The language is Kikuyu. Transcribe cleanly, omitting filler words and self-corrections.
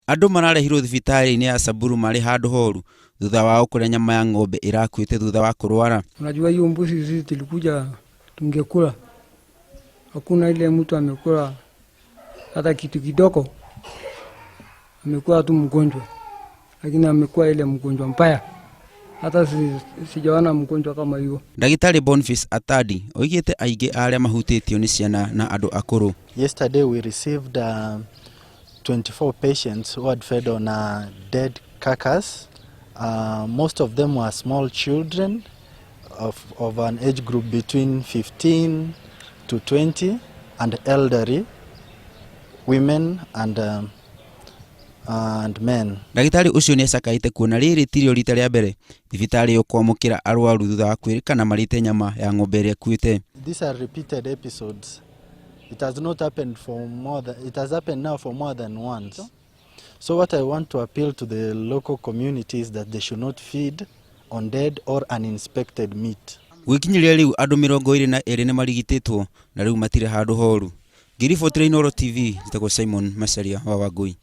Andũ mararehirwo thibitarĩ-inĩ ya Samburu marĩ handũ horu thutha wao kũrĩa nyama ya ng'ombe ĩrakuĩte thutha wa kũrwara. Unajua hiyo mbuzi sisi tulikuja tungekula, hakuna ile mtu amekula hata kitu kidogo, amekuwa tu mgonjwa, lakini amekuwa ile mgonjwa mbaya, hata sijaona mgonjwa kama hiyo. Ndagĩtarĩ Boniface Atandi oigĩte aingĩ a arĩa mahutĩtio nĩ ciana na andũ akũrũ. Yesterday we received 24 patients who had fed on a dead carcass. Most of them were small children of an age group between 15 to 20 and elderly women and men. Ndagĩtarĩ ũcio nĩ acakaĩte kuona rĩrĩ tirio rita rĩa mbere thibitarĩ ĩyo kwamũkĩra arwaru thutha wa kwĩrĩkana marĩte nyama ya ng'ombe ĩrĩa ĩkuĩte. These are repeated episodes. It has not happened for more than, it has happened now for more than once. So what I want to appeal to the local community is that they should not feed on dead or uninspected meat. Gwĩkinyĩria rĩu andũ 22 nĩ marigitĩtwo na rĩu matirĩ handũ horu. Ngĩribotera Inooro TV, njĩtagwo Simon Macharia wa Wangui.